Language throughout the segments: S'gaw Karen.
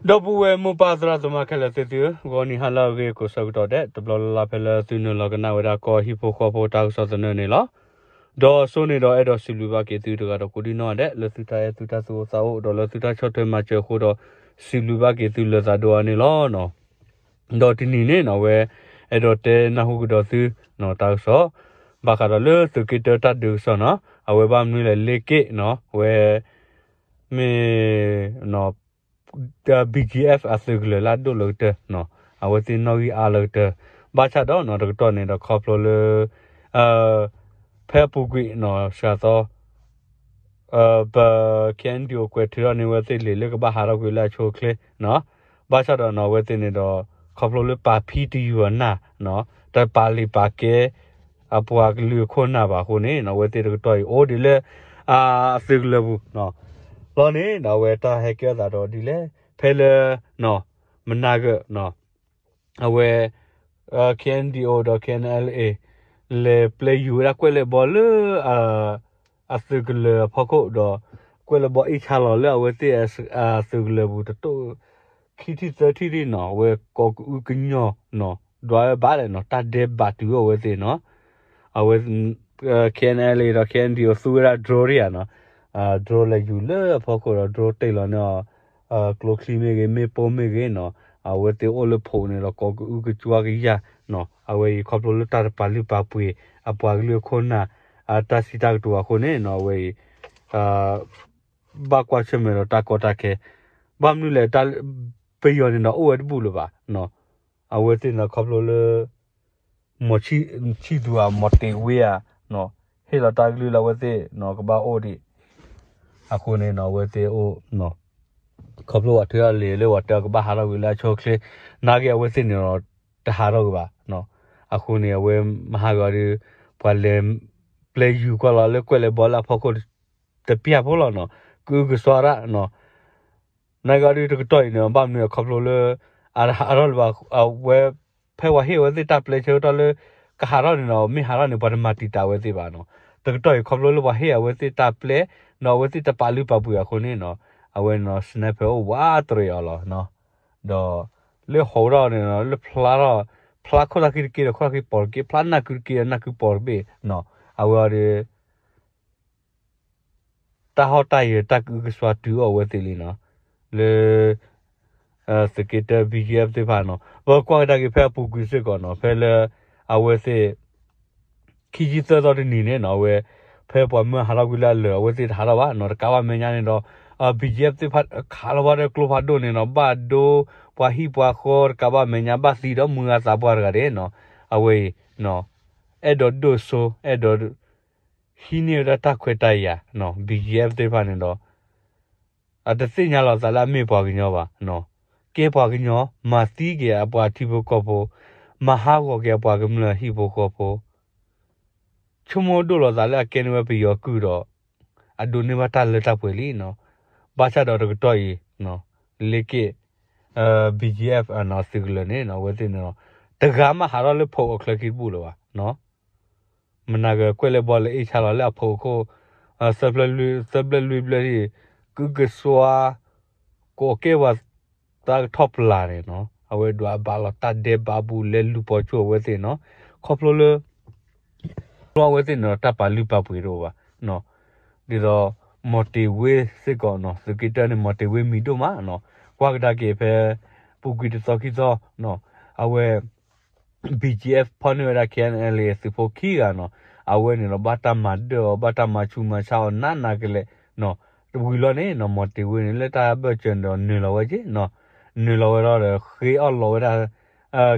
ဒီပုၢ်ဝဲၢ်မိၢ်ပၢ်သရၣ်သမါခဲလၢာ်သ့ၣ်သုဧၢ, ဂီၤနံၤဟါလၢအဂ့ၤကိးဆၢကတီၢ်ဒဲး တဘျီလၢ်လၢ်ဖဲလၢသုနုာ်လီၤကနၣ်ဝဲဒၣ်ကီၢ်ဟံၣ်ဖိဃီဖိတၢ်ကစီၣ်သနၢၣ်န့ၣ်လီၤ. ဒီးစိန့ၣ်ဒီးအဲၣ်ဒိးစံးဘျုးဘၣ်က့ၤသုတဂၤဒီးကိးဒံနီၢ်ဒဲး လၢသုတၢ်အဲၣ်သုတၢ်သူၣ်အိၣ်သးအိၣ် ဒီးလၢသုတၢ်ဆီၣ်ထွဲမၤစၢၤအဃိဒီး စံးဘျုးဘၣ်က့ၤသုလၢသးဒိၣ်အါန့ၣ်လီၤ. ဒီးတနံၤန့ၣ်နီၤ အဝဲ အဲၣ်ဒိးတဲနၢ်ဟူကဒီးသု တၢ်ကစီၣ် ဘၣ်ဃးဒီးလၢသုးက့တၢတၢ်ဒုးကစီၣ်နီၤ အဝဲဘၣ်မနုၤလဲၣ်လ့က့နီၤ အဝဲ မ့ၢ် BGF အသုးကလၢၤလၢအဒိၣ်လၢကတၢၢ်နီၤ အဝဲသ့ၣ်နီၣ်ဂံၢ်အါလၢကတၢၢ် ဘၣ်ဆၣ်ဒီးနီၤ တကတီၢ်န့ၣ်ဒီးခီဖျိလၢ ဖဲအပူၤကွံာ်နီၤ စှၤသီ ပ KNDO ကွဲးထုးထီၣ်န့ၢ်ဝဲသ့ၣ်လံာ်လၢကဘၣ်ဟးထီၣ်ကွံာ်လၢအဆိအချ့နီၤ ဘၣ်ဆၣ်ဒီးနီၤ အဝဲသ့ၣ်န့ၣ်ဒီး ခီဖျိလၢပာ်ဖံတယုၢ်အနၢ်နီၤ တပာ်လံာ်ပာ်ကဲ အပှၤကလုာ်အခိၣ်နၢ်ဘၣ်အဃိန့ၣ်နီၤ အဝဲသ့ၣ်တကတီၢ်အံၤအိၣ်ဒံးလၢ အသုးကလၢၤပူၤနီၤ လီၤန့ၣ်ဒီးအဝဲတၢ်ဟဲကဲထီၣ်သးဒီးဒ်လဲၣ် ဖဲလၢ မနၤဂၢၢ် အဝဲ KNDO ဒီး KNLA လဲၤပျဲယူၤဝဲဒၣ်ကွဲးလဲၢ်ဘီလၢ အသုးကလၢၤအဖီခိၣ်ဒီး ကွဲးလဲၢ်ဘီအ့ၣ်ဆါလီၤလၢအဝဲသ့ၣ်အသုးကလၢၤပူၤတတိၢ် ခံထံၣ်သၢထံၣ်ဒ်နီၤ အဝဲကိးကအုကညီၢ်နီၤ ဒွးဝဲဘၣ်လဲၣ်နီၤ တၢ်ဒဲးဘးတုၤအီၤအဝဲသ့ၣ်နီၤ အဝဲ KNLA ဒီး KNDO သူဝဲဒၣ် drone ဒံးဧါနီၤ drone လဲၤယူၤလၢအဖီခိၣ်ဒီး drone တ့ၢ်လီၤန့ၢ်အီၤ ကျိချံမ့ၢ်ဂ့ၤ မ့ၣ်ပိၢ်မ့ၢ်ဂ့ၤနီၤ အဝဲသ့ၣ်အိၣ်လၢဖိးန့ၣ်ဒီးကိးကအုကကွါကယၢ်နီၤ အဝဲအံၤခီဖျိလၢတၢ်တပာ်လုၢ်ပာ်ပှ့ၤ အပှၤကလုာ်အခိၣ်နၢ် အတၢ်စံးတၢ်ကတိၤအဃိန့ၣ်နီၤ အဝဲအံၤ ဘၣ်ကွၢ်ဆၢၣ်မဲာ်ဒီးတၢ်ကီတၢ်ခဲ ဘၣ်မနုၤလဲၣ် ပယီၤန့ၣ်ဒီးအိၣ်ဝဲတဘူၣ်လၢၤဘၣ်နီၤ အဝဲသ့ၣ်န့ၣ်ခီဖျိလၢ မီၤဆံၣ်သူၤဧါ မီၤတ့ၤဝ့ဧါ ဟ့ၣ်လီၤတၢ်ကလုၢ်လၢအဝဲသ့ၣ်နီၤ ကဘၣ်အိၣ်ဒံး အဃိန့ၣ်နီၤ အဝဲသ့ၣ်အိၣ် ခီဖျိပှၤထုးထီၣ်လံာ်လၢပှၤတဲအီၤကဘၣ်ဟးထီၣ်ကွံာ်လၢအဆိအချ့ နာ်က့အဝဲသ့ၣ်န့ၣ်ဒီး တဟးထီၣ်ကွံာ်ဘၣ်နီၤ အဃိန့ၣ် အဝဲမဟါဂီၤဒီး ပှၤလဲၤ ပျဲယူၤကွၢ်လီၤလၢကွဲးလဲၢ်ဘီလၢအဖီခိၣ် တပျၢ်ဖိလီၤနီၤ ကအုကစွါဒၣ်နီၤ နာ်က့ဒီးတကတီၢ်အံၤန့ၣ် ဘၣ်မနုၤခီဖျိလၢ အတဟးထီၣ်လၢၤဘၣ် အဝဲ ဖဲပှၤဟ့ၣ်အဝဲသ့ၣ်တၢ်ပျဲဆၢကတီၢ်လၢ ကဟးထီၣ်န့ၣ်ဒီး မ့ၢ်ဟးထီၣ်န့ၣ် ပှၤတမၤတံာ်တာ်ဝဲသ့ၣ်ဘၣ်နီၤ တကတီၢ်အံၤခီဖျိလၢပှၤဟ့ၣ်အဝဲသ့ၣ်တၢ်ပျဲ ဒီးအဝဲသ့ၣ်တပာ်လုၢ်ပာ်ပှ့ၤအဃိန့ၣ်နီၤ အဝဲန့ၣ်ဒီး sniper အိၣ်ဝးတရံးအီၤလီၤနီၤ ဒီး လၢဟီၣ်ဝဲဒၣ်န့ၣ်ဒီး လၢဖျါထီၣ် ဖျါခိၣ်သၣ်ခုတက့ဒီးခိၣ်သၣ်ခုပီၤတက့ ဖျါနၢ်ခုတက့ဒီးနၢ်ခုပီၤတဘ့ၣ်နီၤ အဝဲအံၤဒီး တၢ်ဟီၣ်တၢ်ယၢၤတၢ်ကအုကစွါတုၤအီၤအဝဲသ့ၣ်လံနီၤ လၢ သုးက့တၢ BGF သ့ၣ်တဖၣ်နီၤ ပကွၢ်ကဒါက့ၤဖဲအပူၤကွံာ်စ့ၢ်ကီးနီၤ ဖဲလၢ အဝဲသ့ၣ် ခံဆံသၢသီတနံၤန့ၣ်နီၤ အဝဲ ဖဲပှၤမၢဟးထီၣ်ကွံာ်လၢအလၢာ် အဝဲသ့ၣ်တဟးထီၣ်ဘၣ်နီၤ တကးဘၣ်မဲာ်ညါန့ၣ်ဒီး BGF သ့ၣ်တဖၣ် ခးလီၤဝဲဒီးကျိဖးဒိၣ်န့ၣ်နီၤ ဘၣ်ဒိ ပှၤဟံၣ်ပှၤဃီတကးဘၣ်မဲာ်ညါ ဘၣ်သံဒီးမုၢ်ဂၤသးပှၢ်တဂၤဒဲးနီၤ အဝဲအံၤ အဲၣ်ဒိးဒိၣ်စိ အဲၣ်ဒိး ဟံးန့ၢ်ဝဲဒၣ်တၢ်ခွဲးတၢ်ယာ် BGF သ့ၣ်တဖၣ်န့ၣ်ဒီး အတသ့ၣ်ညါလီၤသးလၢအမ့ၢ်ပှၤကညီဘၣ် ကဲပှၤကညီ မၤသံက့ၤအပှၤထံဖိကီၢ်ဖိ မၤဟးဂီၤက့ၤအပှၤကမျၢၢ်ဟံၣ်ဖိဃီဖိ ဆိကမိၣ်ဒိၣ်လီၤသးလၢအကဲန့ၢ်ဝဲပယီၤကုၢ်ဒီး အဒိးန့ၢ်ဘၣ်တၢ်လၢတၢ်ပှဲၤလံနီၤ ဘၣ်ဆၣ်ဒီးတကတီၢ်အံၤ လ့က့ၣ် BGF သုးကလၢၤန့ၣ် အဝဲသ့ၣ်န့ၣ်ဒီး တဂၤမးဟးထီၣ်လၢဖိးအချၢခံတဘူၣ်လၢၤဘၣ် မနၤဂ့ၤကွဲးလဲၢ်ဘီလဲၤအ့ၣ်ဆါလီၤလၢအဖိးအခိၣ် သၢဘျဲၣ်လွံၢ်ဘျဲၣ် ကအုကစွါ ကအိၣ်ကဲပှၤ တၢ်ကထီၣ်ပျၢ်န့ၣ်နီၤ အဝဲဒွးဘၣ်လီၤတၢ်ဒဲးဘးပူၤ လဲၤလူၤပိာ်ဆိၣ်အဝဲသ့ၣ်နီၤ ခီဖျိလၢ ခီဖျိအဝဲသ့ၣ်န့ၣ်ဒီးတၢ်ပာ်လုၢ်ပာ်ပှ့ၤတအိၣ်ဘၣ် ဒ်သိး မီၤတ့ၤဝ့စ့ၢ်ကီးနီၤ သုးက့တၢန့ၣ် မီၤတ့ၤဝ့မံၤဒိၣ်မးနီၤ ကွၢ်ကဒါက့ၤဖဲ ပူၤကွံာ်တသီခံသီ အဝဲ BGF ဖီၣ်န့ၢ်ဝဲဒၣ် KNLA သုးဖိခံဂၤနီၤ အဝဲန့ၣ်ဒီးဘၣ်တၢ်မၤဒၢၣ်အီၤ ဘၣ်တၢ်မၤဆူးမၤဆါအီၤနးနးကလဲာ်နီၤ ဝံၤလီၤန့ၣ်နီၤ မီၤတ့ၤဝ့န့ၣ် လၢတၢ်ဘၢၣ်စၢၤန့ၣ်ဒီးနုာ်လီၤဝဲက့နီၤ နုာ်လီၤဝဲဒီး ဃ့အီၣ်လီၤဝဲဒၣ်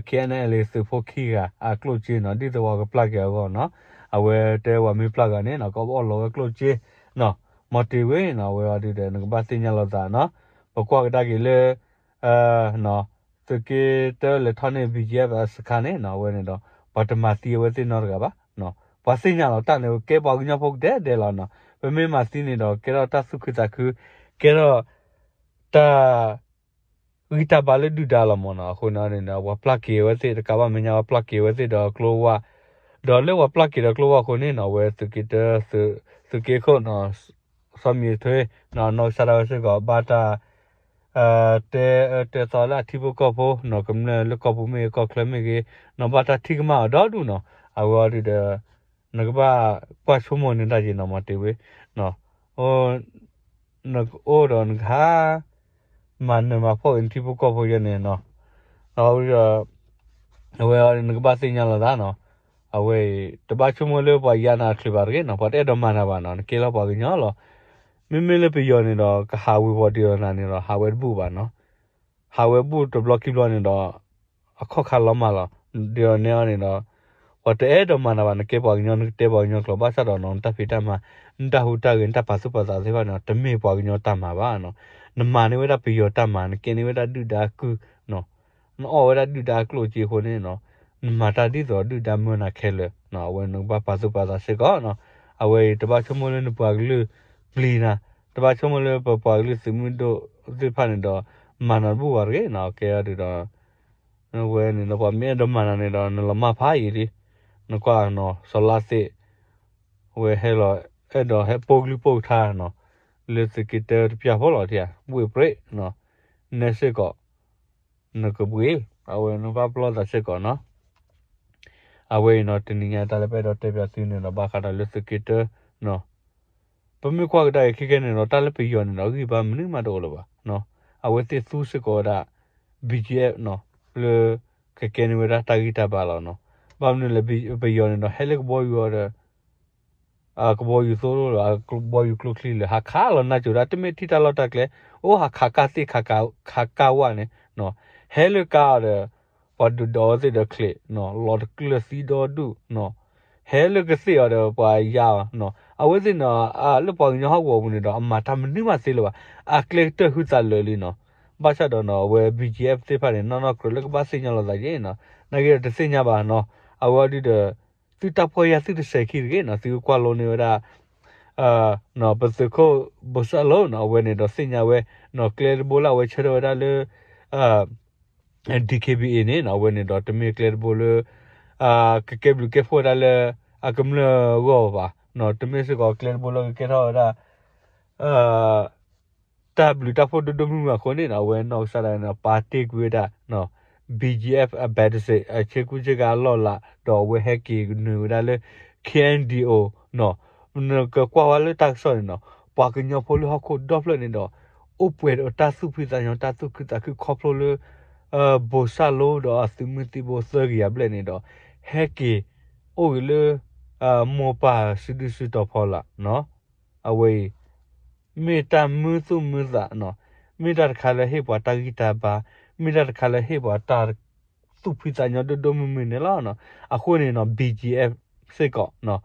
KNLA သုးဖိခံဂၤအကျိၣ်စ့နီၤ ဒ်သိးပှၤကပျၢ်က့ၤအဂီၢ်နီၤ အဝဲတဲဝဲမ့ၢ်ပျၢ်ဂၤန့ၣ်နီၤ ကအီၣ်လီၤဝဲကျိၣ်စ့နီၤ မီၤတ့ၤဝ့နီၤ အဝဲအီၤဒုဒီး နကဘၣ်သ့ၣ်ညါလီၤသးနီၤ ပကွၢ်ကဒါက့ၤလၢ သုးက့တၢလဲၤထီၣ်န့ၢ် BGF အစခါန့ၣ်နီၤ အဝဲန့ၣ်ဒီး ပှၤတမၤသံအဝဲသ့ၣ်နီတဂၤဘၣ် ပှၤသ့ၣ်ညါလီၤတၢ်န့ၣ် ကဲပှၤကညီဖိကဒဲကဒဲလီၤနီၤ ပမ့ၢ်မၤသံန့ၣ်ဒီး ကဲထီၣ်တၢ်သူၣ်ခုသးခု ကဲထီၣ် တၢ် ဂံၢ်တၢ်ဘါလၢဒုၣ်ဒါလီၤမးနီၤ အဃိန့ၣ်န့ၣ် ပှၤပျၢ်က့ၤအဝဲသ့ၣ် တကးဘၣ်မဲာ်ညါ ပှၤပျၢ်က့ၤအဝဲသ့ၣ်ဒီးကျိဝါ ဒီးလၢပှၤပျၢ်က့ၤဒီးကျိဝါအဃိန့ၣ်နီၤ အဝဲသုးက့တၢ သုးက့ခိၣ်နီၤ စီၤမံၤထွဲ နီၢ်ကစၢ်ဒၣ်ဝဲစ့ၢ်ကီး ဘၣ်တၢ် တဲအၢတဲသီလၢအထံဖိကီၢ်ဖိနီၤ, ကမျၢၢ်လၢကီၢ်ပူၤမ့ၢ်ဂ့ၤ ကီၢ်ချၢမ့ၢ်ဂ့ၤနီၤ, ဘၣ်တၢ်ထံၣ်ကမၣ်အီၤဒီဒူၣ်နီၤ. အဝဲအီၤဒုးဒီး နကဘၣ်ကွၢ်ဆိကမိၣ်န့ၢ်တၢ်က့ၤနီၤ, မၤတ့ၢ်ဝ့ နကအိၣ်ဒီးနကဟး မၤနၢၤမၤဖှီၣ်က့ၤနထံဖိကီၢ်ဖိယဲန့ၣ်နီၤ. ဒီး အဝဲအီၤနကဘၣ်သ့ၣ်ညါလီၤသးနီၤ. အဝဲအံၤ တဘၣ်ဆိကမိၣ်လၢပှၤယါနၤတချုးဘၣ်တဂ့ၤနီၤ, ပှၤတအဲၣ်ဒိးမၤနၤဘၣ်နီၤ, နကဲလီၤပှၤကညီလီၤ. မ့မ့ၢ်လၢပယီၤန့ၣ်ဒီး ကဟးဝ့ၤဝီၤဒံးအီၤနၤန့ၣ်ဒီး ဟးဝဲတဘူၣ်ဘၣ်နီၤ. ဟးဝဲဘူၣ်တဘျီခံဘျီန့ၣ်ဒီး အခီၣ်ခါလီၤမၢ်လီၤ. ဒ်အီၤနဲအီၤန့ၣ်ဒီး ပှၤတအဲၣ်ဒိးမၤနၤဘၣ်, နကဲပှၤကညီ နကတဲပှၤကညီကျိာ်, ဘၣ်ဆၣ်ဒီးနီၤ နတၢ်ဖံးတၢ်မၤ နတၢ်ဟူးတၢ်ဂဲၤ နတၢ်ပာ်သူၣ်ပာ်သးသ့ၣ်တဖၣ်န့ၣ်ဒီး တမ့ၢ်ပှၤကညီတၢ်မၤဘၣ်နီၤ. နမၤန့ၢ်ဝဲဒၣ်ပယီၤတၢ်မၤ, နကဲန့ၢ်ဝဲဒၣ်ဒုၣ်ဒါကုၢ်နီၤ, နအီၣ်ဝဲဒၣ်ဒုၣ်ဒါအကျိၣ်စ့အဃိန့ၣ်နီၤ, နမၤတၢ်ဒ်သိးဒုၣ်ဒါမၢနၤခဲလၢာ်နီၤ. အဝဲနကဘၣ်ပာ်သူၣ်ပာ်သးစ့ၢ်ကီးနီၤ. အဝဲအံၤတဘၣ်ဆိကမိၣ်လၢနပှၤကလုာ်ပျံၤနၤ, တဘၣ်ဆိကမိၣ်လၢပပှၤကလုာ်သုးမုၢ်ဒိၣ်သ့ၣ်တဖၣ်န့ၣ်ဒီး မၤနၤတဘူၣ်ဘၣ်တဂ့ၤနီၤ. ကဲအီၤဒုးဒီး ဝဲန့ၣ်ဒီး ပှၤမ့ၢ်အဲၣ်ဒိးမၤနၤန့ၣ်ဒီး နလီၤမၢ်ဖးယံာ်လံ. နကွၢ်နီၤ စီၤလါသ့ၣ် ဝဲဟဲလီၤအဲၣ်ဒိးဟဲပိာ်ကလုၢ်ပိာ်ကထါနီၤ, လၢသုးက့တၢတပျၢ်ဖိလီၤ ထံဧါ ဝ့ၢ်ပြ့းနီၤ, နဲစ့ၢ်ကီး နကဘှ့ၣ် အဝဲနဘၣ်ပလီၢ်သးစ့ၢ်ကီးနီၤ. အဝဲအံၤနီၤ တနံၤညါတၢ်လၢပအဲၣ်ဒိးတဲပၠးသုန့ၣ်ဒီး ဘၣ်ဃးဒီးလၢသုးက့တၢနီၤ. ပမ့ၢ်ကွၢ်ကဒါက့ၤခဲကဲန့ၣ်ဒီး တၢ်လၢပယီၤန့ၣ်ဒီး ဂံၢ်ဘါမနုၤမးတအိၣ်လၢၤဘၣ်. အဝဲသ့ၣ်သူစ့ၢ်ကီးဝဲဒၣ် ဘံၣ်ကၠံၣ်အဲၣ်နီၤ, လၢကကဲန့ၢ်ဝဲဒၣ်တၢ်ဂံၢ်တၢ်ဘါလီၤနီၤ. ဘၣ်မနုၤလဲၣ် ပယီၤန့ၣ်ဒီး ဟဲလၢကဘီယူၤအီၤဒီး ကဘီယူၤသိလၢ ကဘီယူၤကျိချံလၢ ဟးခးလီၤနၢ်စိၤဒၣ် တမ့ၢ်ထံၣ်တၢ်လီၢ်တၢ်ကျဲ, အိၣ်ဟးခးကၢ်သ့ၣ် ခးကၢ်ဝၣ်န့ၣ်, ဟဲလၢကါအီၤဒီး ပှၤဒုးဒီးအဝဲသ့ၣ်ဒီးချံး, လီၤတကျၢၢ်သံဒီဒူၣ်, ဟဲလၢကသ့ၣ်အီၤဒီးပှၤယါအီၤ, အဝဲသ့ၣ်န့ၣ် လၢပှၤကညီဟီၣ်ကဝီၤပူၤန့ၣ်ဒီး အမၤတၢ်မနုၤမးသ့လၢၤဘၣ်, အကျဲကတၢၢ်ဟုသးလၢာ်လံနီၤ. ဘၣ်ဆၣ်ဒီးနီၤ အဝဲ ဘံၣ်ကၠံၣ်အဲၣ် သ့ၣ်တဖၣ်န့ၣ် နီၢ်နီၢ်ကြၢးလၢကဘၣ်သ့ၣ်ညါလီၤသးက့ၤနီၤ, နာ်က့ဒီးတသ့ၣ်ညါဘၣ်နီၤ. အဝဲအီၤဒုးဒီး သုတၢ်ပီၢ်ယၢ်သုတစဲးခံတဂ့ၤနီၤ, သုကကွၢ်လိန့ၢ်ဝဲဒၣ် ပသုးခိၣ်ဘိၣ်စၢ်လိနီၤ, အဝဲန့ၣ်ဒီးသ့ၣ်ညါဝဲနီၤ, ကျဲတဘိလၢအဝဲဆၢထၢၣ်ဝဲဒၣ်လၢ DKBA န့ၣ်နီၤ, အဝဲန့ၣ်ဒီးတမ့ၢ်ကျဲတဘိလၢ ကကဲဘျုးကဲဖှိၣ်ဝဲဒၣ်လၢ အကမျၢၢ်အဂီၢ်ဘၣ်နီၤ, တမ့ၢ်စ့ၢ်ကီးကျဲတဘိလၢကကဲထီၣ်ဝဲဒၣ် တၢ်ဘျုးတၢ်ဖှိၣ်ဒိၣ်ဒိၣ်မုၢ်မုၢ်အဃိန့ၣ်နီၤ, အဝဲနီၢ်ကစၢ်ဒၣ်န့ၣ်ဒီး ပာ်တ့ၢ်ကွံာ်ဝဲဒၣ် BGF အ battalion အဆ့ကူဆ့ကၤအလီၢ်လၤ, ဒီးအဝဲဟဲက့ၤနုာ်ဝဲဒၣ်လၢ KNDO နီၤ, နကကွၢ်ဝဲလၢတၢ်ကစီၣ်န့ၣ်နီၤ, ပှၤကညီဖိလၢဟီၣ်ခိၣ်ဒီဖျၢၣ်န့ၣ်ဒီး အိၣ်ပှဲၤဒီးတၢ်သူၣ်ဖှံသးညီ တၢ်သူၣ်ခုသးခုခီဖျိလၢ ဘိၣ်စၢ်လိဒီးအသုးမုၢ်သံၣ်ဘိသၢကယၤဘျဲၣ်န့ၣ်ဒီး ဟဲက့ၤအိၣ်ဂ့ၤလၢ မိၢ်ပၢ်စုဒုစုတီၤဖီလာ်နီၤ. အဝဲအံၤ မ့ၢ်တၢ်မုာ်သူၣ်မုာ်သးနီၤ, မ့ၢ်တၢ်တခါလၢဟ့ၣ်ပှၤတၢ်ဂံၢ်တၢ်ဘါ, မ့ၢ်တၢ်တခါလၢဟ့ၣ်ပှၤတၢ်သူၣ်ဖှံသးညီဒိၣ်ဒိၣ်မုၢ်မုၢ်န့ၣ်လီၤ. အဃိန့ၣ်နီၤ BGF စ့ၢ်ကီး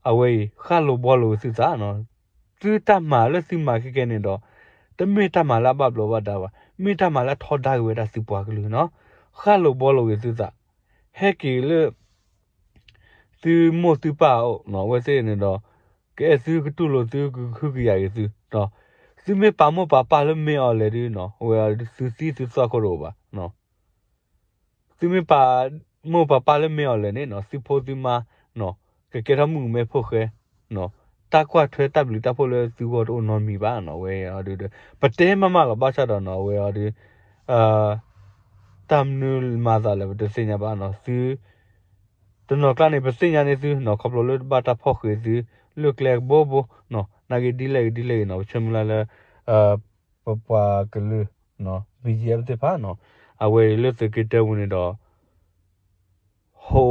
အဝဲအံၤ ဃၣ်လိာ်ဘှီလိာ်ဂ့ၤသုသးနီၤ. သုတၢ်မၤလၢသုမၤခဲကဲန့ၣ်ဒီး တမ့ၢ်တၢ်မၤလၢအဘၣ်ဘျီးဘၣ်ဒါဘၣ်, မ့ၢ်တၢ်မၤလၢအထီဒါက့ၤဝဲဒၣ်သုပှၤကလုာ်နီၤ. ဃၣ်လိာ်ဘှီလိာ်ဂ့ၤသုသး, ဟဲက့ၤလၢ သုမိၢ်သုပၢ်အအိၣ်နီၤ, အဝဲသ့ၣ်န့ၣ်ဒီး ကအဲၣ်သုကတူၢ်လိာ်သုကဟုကယာ်က့ၤသု, သုမ့ၢ်ပာ်မိၢ်ပာ်ပၢ်လၢမ့ၢ်အီၤလဲၣ်ဒုနီၤ, အဝဲအီၤဒုးသုသံသုသီၣ်ခိၣ်တအိၣ်ဘၣ်. သုမ့ၢ်ပာ်မိၢ်ပာ်ပၢ်လၢမ့ၢ်အီၤလဲၣ်န့ၣ်နီၤ, သုဖိသုမါ ကကဲထီၣ်မုၣ်ကမဲဖိဃဲ, တၢ်ကွၢ်ထွဲတၢ်ဘျုးတၢ်ဖှိၣ်လၢသုဂီၢ်တအိၣ်နီတမံၤဘၣ်နီၤ, အဝဲအီၤဒုး ပတဲမးမးလီၤ, ဘၣ်ဆၣ်ဒီးနီၤ အဝဲအီၤဒုး တၢ်မနုၤမၤသးလဲၣ် ပတသ့ၣ်ညါဘၣ်နီၤ, သု တနီၤကျါန့ၣ် ပသ့ၣ်ညါန့ၢ်သုနီၤ, ခီဖျိလၢတဘၣ်တၢ်ဖီၣ်ဃံးသု လၢကျဲကဘိဘိနီၤ, နာ်က့ဒ်လဲၣ်ဂ့ၤဒ်လဲၣ်ဂ့ၤနီၤ, ပဆၢမုၢ်လၢ်လၢ ပပှၤကလုာ် BGF သ့ၣ်တဖၣ်နီၤ, အဝဲအံၤလၢသုးက့တၢပူၤန့ၣ်ဒီး ဟိ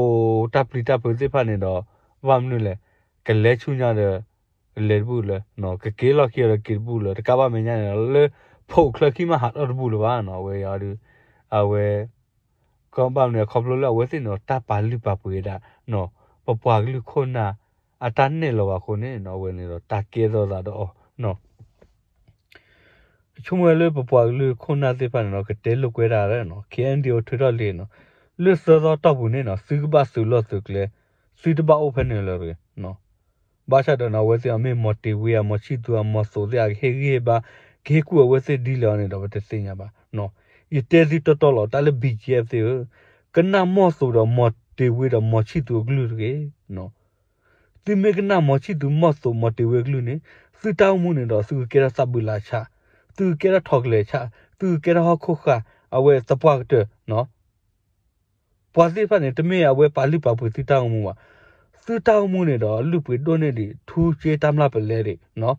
းတၢ်ပျံၤတၢ်ဖုးသ့ၣ်တဖၣ်န့ၣ်ဒီး ဘၣ်မနုၤလဲၣ်, ကလဲၤဆူညါဒီး ကလဲၤတဘူၣ်လၢၤ, ကက့ၤလီၢ်ခံဒီးက့ၤတဘူၣ်လၢၤ, တကးဘၣ်မဲာ်ညါန့ၣ်ဒီး လၢဖိးချၢခံမးဟးထီၣ်တဘူၣ်လၢၤဘၣ်နီၤ, အဝဲအီၤဒုး အဝဲ ကဘၣ်မနုၤ ခီဖျိလၢအဝဲသ့ၣ်န့ၣ်ဒီး တၢ်ပာ်လုၢ်ပာ်ပှ့ၤဝဲဒၣ် ပပှၤကလုာ်ခိၣ်နၢ် အတၢ်နဲၣ်လီၤဘၣ်အဃိန့ၣ်နီၤ, အဝဲန့ၣ်ဒီးတၢ်ကဲထီၣ်သးဒီးအီၤနီၤ. ဆိကမိၣ်ဝဲလၢပပှၤကလုာ်ခိၣ်နၢ်သ့ၣ်တဖၣ်န့ၣ်ဒီး ကတဲလိာ်ကွဲဒၣ်လၢ KNDO ထုးထီၣ်လံနီၤ, လၢသၢသီတီၢ်ပူၤန့ၣ်နီၤ သုကဘၣ်သုးလီၢ်သုးကျဲ, သုတဘၣ်အိၣ်ဖဲန့ၣ်လၢၤတဂ့ၤ. ဘၣ်ဆၣ်ဒီးနီၤ အဝဲသ့ၣ်အီၤမ့ၢ်မီၤတ့ၤဝ့ဧါ မီၤဆံၣ်သူၤဧါ မီၤသိးသ့ၣ်ဧါ ကဟ့ၣ်ဂံၢ်ဟ့ၣ်ဘါ ကဟ့ၣ်ကူၣ်အဝဲသ့ၣ်ဒ်လဲၣ်အီၤန့ၣ်ဒီး ပတသ့ၣ်ညါဘၣ်. ယတဲသုတီတီလီၤ တၢ်လၢ ဘီၣ်ကၠံၣ်အ့ၣ် သ့ၣ်ဧၢ, ကနၣ်မီၤသိးဒီးမီၤတ့ၤဝ့ဒီးမီၤဆံၣ်သူၤအကလုၢ်တဂ့ၤ. သုမ့ၢ်ကနၣ်မီၤဆံၣ်သူၤမီၤသိးမီၤတ့ၤဝ့အကလုၢ်န့ၣ် သုတၢ်အိၣ်မူန့ၣ်ဒီး သုကကဲထီၣ်သးဘုးလးဆး သုကကဲထီၣ်ထိးကလဲၤဆး, သုကကဲထီၣ်ဟီၣ်ခိၣ်ဃၢ်, အဝဲသပှၢ်ကတၢၢ်နီၤ. ပှၤသ့ၣ်တဖၣ်န့ၣ် တမ့ၢ်အဝဲပာ်လုၢ်ပာ်ပှ့ၤသုတၢ်အိၣ်မူဘၣ်. သုတၢ်အိၣ်မူန့ၣ်ဒီး လုၢ်ပှ့ၤဒိၣ်န့ၢ်ဒံး ထူကၠ့တၢ်မျၢ်ပလဲဒံးနီၤ.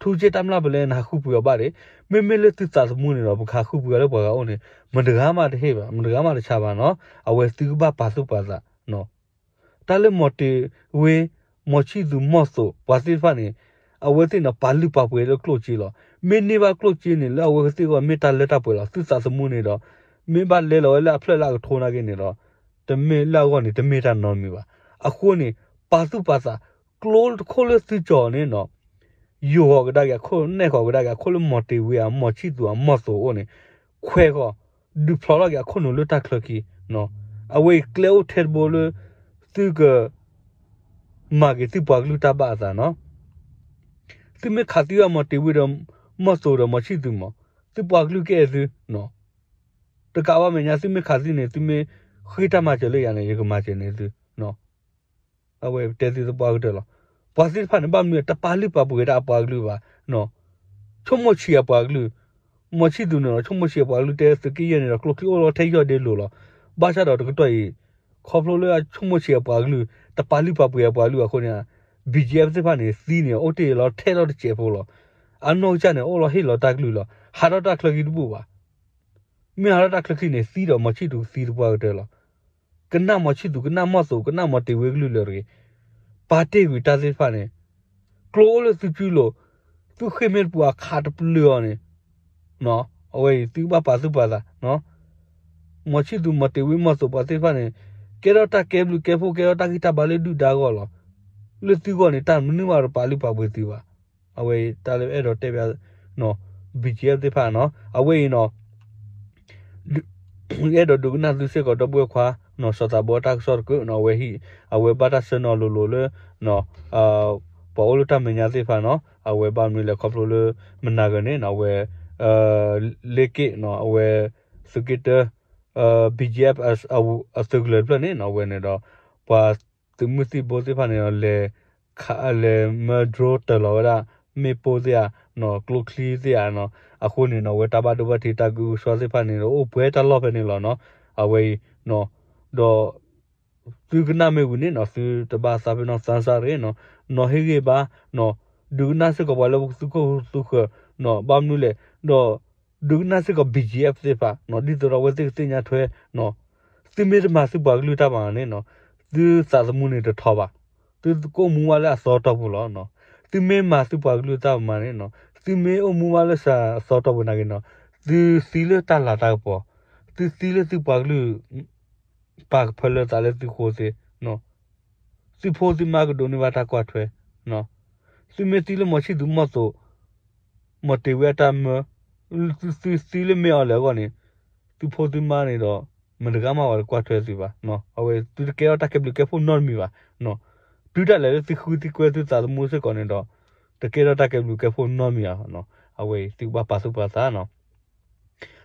ထူကၠ့တၢ်မျၢ်ပလဲန့ၣ် ဟးဃုပှ့ၤအီၤဘၣ်ဒံး. မ့မ့ၢ်လၢသုသးသမူန့ၣ်ဒီး ပကဟးဃုပှ့ၤအီၤလၢပှၤဂၤအိၣ်န့ၣ် မတဂၤမးတဟ့ၣ်ဘၣ်, မတဂၤမးတဆါဘၣ်နီၤ. အဝဲသုကဘၣ်ပာ်သူၣ်ပာ်သးနီၤ. တၢ်လၢမီၤတ့ၤဝ့, မီၤဆံၣ်သူး, မီၤသိး ပှၤသ့ၣ်တဖၣ်န့ၣ် အဝဲသ့ၣ်န့ၣ် ပာ်လုၢ်ပာ်ပှ့ၤလၢကျိၣ်စ့လီၤ. မ့ၢ်န့ၢ်ဘၣ်ကျိၣ်စ့န့ၣ် လၢအဝဲသ့ၣ်အဂီၢ် မ့ၢ်တၢ်လၢတၢ်ပှဲၤလီၤ. သုသးသမူန့ၣ်ဒီး မ့ၢ်ဘၣ်လဲလီၤဝဲလၢအဖျၢၣ်လၢအကထိနာ်က့န့ၣ်ဒီး တမ့ၢ်လၢအဂီၢ်န့ၣ် တမ့ၢ်တၢ်နီတမံၤဘၣ်. အဃိန့ၣ် ပာ်သူၣ်ပာ်သး ကျိတခိၣ်လၢသုကၠီၤန့ၣ်နီၤ ယိာ်ဃီၤကဒါက့ၤအခိၣ်, နဲၣ်ဃီၤကဒါက့ၤအခိၣ်လၢမီၤတ့ၤဝ့ဧါ, မီၤဆံၣ်သူးဧါ, မီၤသိးအိၣ်န့ၣ် ခွဲးဃီၤ, ဒုးဖျိးထီၣ်က့ၤအခိၣ်နူာ်လၢတၢ်ချၢခံနီၤ. အဝဲအံၤကျဲအိၣ်ထဲတဘိလၢ သုက မၤက့ၤသုပှၤကလုာ်တၢ်ဘၣ်အသးနီၤ. သုမ့ၢ်ခးသံဘၣ်မီၤတ့ၤဝ့ဒီး မီၤသိးဒီးမီၤဆံၣ်သူးမး သုပှၤကလုာ်ကအဲၣ်သုနီၤ. တကးဘၣ်မဲာ်ညါ သုမ့ၢ်ခးသံန့ၣ် သုမ့ၢ်ဃ့တၢ်မၤစၢၤလၢယၤန့ၣ် ယကမၤစၢၤန့ၢ်သုနီၤ. အဝဲတဲသုသပှၢ်ကတၢၢ်လီၤ. ပှၤသ့ၣ်တဖၣ်န့ၣ် ဘၣ်မနုၤတပာ်လုၢ်ပာ်ပှ့ၤတၢ်အပှၤကလုာ်ဘၣ်နီၤ. ဆိကမိၣ်ဆံးအပှၤကလုာ်, မီၤဆံၣ်သူးန့ၣ်ဒီး ဆိကမိၣ်ဆံးအပှၤကလုာ် တဲသုးက့ယဲၢ်န့ၣ်ဒီး ကျိချံအိၣ်လီၤထဲယီၢ်ဒ့လိၤလီၤ. ဘၣ်ဆၣ်ဒီးတကတီၢ်အံၤ ခီဖျိလၢအဆိကမိၣ်ဆံးအပှၤကလုာ် တပာ်လုၢ်ပာ်ပှ့ၤအပှၤကလုာ်အဃိန့ၣ် ဘံၣ်ကၠံၣ်အ့ၣ် သ့ၣ်တဖၣ်န့ၣ် သံန့ၣ် အိၣ်တ့ၢ်လီၤထဲလီၤတစဲးဖိလီၤ. အနီၢ်ကစၢ်န့ၣ် အိၣ်လီၤဟ့ၣ်လီၤတၢ်ကလုၢ်လီၤ. ဟးထီၣ်တၢ်ချၢခံတဘူၣ်ဘၣ်. မ့ၢ်ဟးထီၣ်တၢ်ချၢခံန့ၣ် သံဒီးမီၤဆံၣ်သူးကသံသပှၢ်ကတၢၢ်လီၤ. ကနၣ်မီၤဆံၣ်သူး ကနၣ်မီၤသိး ကနၣ်မီၤတ့ၤဝ့ကလုၢ်လၢာ်တဂ့ၤ. ပာ်တ့ၢ်ကွံာ်တၢ်သ့ၣ်တဖၣ်န့ၣ် ကျိအိၣ်လၢသုစုလိၤ, သုဃ့ၢ်မ့ၢ်တပူၤအခးတပျုာ်အီၤန့ၣ်, အဝဲအံၤသုကဘၣ်ပာ်သူၣ်ပာ်သး, မီၤဆံၣ်သူး မီၤတ့ၤဝ့ မီၤသိး ပှၤသ့ၣ်တဖၣ်န့ၣ် ကဲထီၣ်တၢ်ကဲဘျုးကဲဖှိၣ် ကဲထီၣ်တၢ်ဂံၢ်တၢ်ဘါလၢဒုၣ်ဒါအဂီၢ်လီၤ. လၢသုဂီၢ်န့ၣ် တၢ်မနုၤမးတပာ်လုၢ်ပာ်ပှ့ၤသုဘၣ်. အဝဲအံၤတၢ်လၢအဲၣ်ဒိးတဲဘၣ် ဘံၣ်ကၠံၣ်အ့ၣ် သ့ၣ်တဖၣ်နီၤ အဝဲအံၤနီၤ အဲၣ်ဒိးဒုးကနၣ်သုစ့ၢ်ကီးဒီပုၢ်ဝဲၢ်ခွါနီၤ စီၤသးဘီတၢ်ကစီၣ်တကုးနီၤ အဝဲဟံၣ် အဝဲဘၣ်တၢ်ဆၢနီၤလိၤလိၤလၢ ပှၤအိၣ်လၢတၢ်မဲာ်ညါသ့ၣ်တဖၣ်နီၤ အဝဲဘၣ်မနုၤလဲၣ်ခီဖျိလၢ မနၤဂၤန့ၣ်နီၤ အဝဲ လ့က့ၣ်နီၤ အဝဲ သုးက့တၢ ဘံၣ်ကၠံၣ်အ့ၣ် အသုးကလၢၤတဖျၢၣ်န့ၣ်နီၤ အဝဲန့ၣ်ဒီး ပှၤသုးမုၢ်သံၣ်ဘိသ့ၣ်တဖၣ်န့ၣ်ဒီး လဲၤ လဲၤမၢ drone တၢၢ်လီၤဝဲဒၣ် မ့ၣ်ပိၢ်သ့ၣ်ဧါနီၤ ကျိချံသ့ၣ်ဧါနီၤ အဃိန့ၣ်နီၤ အဝဲတၢ်ဘၣ်ဒိဘၣ်ထံးတၢ်ကဟုကစွါသ့ၣ်တဖၣ်န့ၣ်ဒီး အိၣ်ပှဲၤတၢ်လီၢ်ဖဲန့ၣ်လီၤနီၤ အဝဲအံၤနီၤ ဒီး သုကနၣ်မ့ၢ်ဝံၤန့ၣ်နီၤ သုတဘၣ်သးပ့ၤနီၣ်သးစၢ်တဂ့ၤနီၤ နီၤဟ့ၣ်ဂံၢ်ဘါနီၤ ဒုးကနၣ်စ့ၢ်ကီးပှၤလၢပသုးခိၣ်သုးဃၢၤနီၤ ဘၣ်မနုၤလဲၣ် ဒီး ဒုးကနၣ်စ့ၢ်ကီး ဘံၣ်ကၠံၣ်အ့ၣ် သ့ၣ်တဖၣ်နီၤ ဒ်သိးဒီးအဝဲသ့ၣ်ကသ့ၣ်ညါထွဲနီၤ သုမ့ၢ်တမၤသုပှၤကလုာ်တၢ်ဘၣ်န့ၣ်နီၤ သုသးသမူန့ၣ်တထီဘၣ် သုကအိၣ်မူဘၣ်လၢအသီတီၢ်ပူၤလီၤနီၤ သုမ့ၢ်မၤသုပှၤကလုာ်တၢ်မၤန့ၣ်နီၤ သုမ့ၢ်အိၣ်မူဘၣ်လၢအသီတီၢ်ပူၤနာ်က့နီၤ သုသံလၢတၢ်လၤတၢ်ကပီၤ သုသံလၢသုပှၤကလုာ် ပာ်ကဖၢလၢသးလၢသုဃိသ့ သုဖိသုမါကဒိးန့ၢ်ဘၣ်တၢ်ကွၢ်ထွဲ သုမ့ၢ်သံလၢမီၤဆံၣ်သူးမီၤသိး မီၤတ့ၤဝ့အတၢ်မၢ သုသံလၢမ့ၢ်အီၤလဲၣ်အဂီၢ်န့ၣ် သုဖိသုမါန့ၣ်ဒီး မတဂၤမးဝဲတကွၢ်ထွဲသုဘၣ် အဝဲသုတကဲထီၣ်တၢ်ကဲဘျုးကဲဖှိၣ်နီတမံၤဘၣ် တုၤဒၣ်လဲာ်လၢသုဃုသုကွဲသုသးသမူစ့ၢ်ကီးန့ၣ်ဒီး တကဲထီၣ်တၢ်ကဲဘျုးကဲဖှိၣ်နီတမံၤဘၣ် အဝဲအံၤသုကဘၣ်ပာ်သူၣ်ပာ်သးနီၤ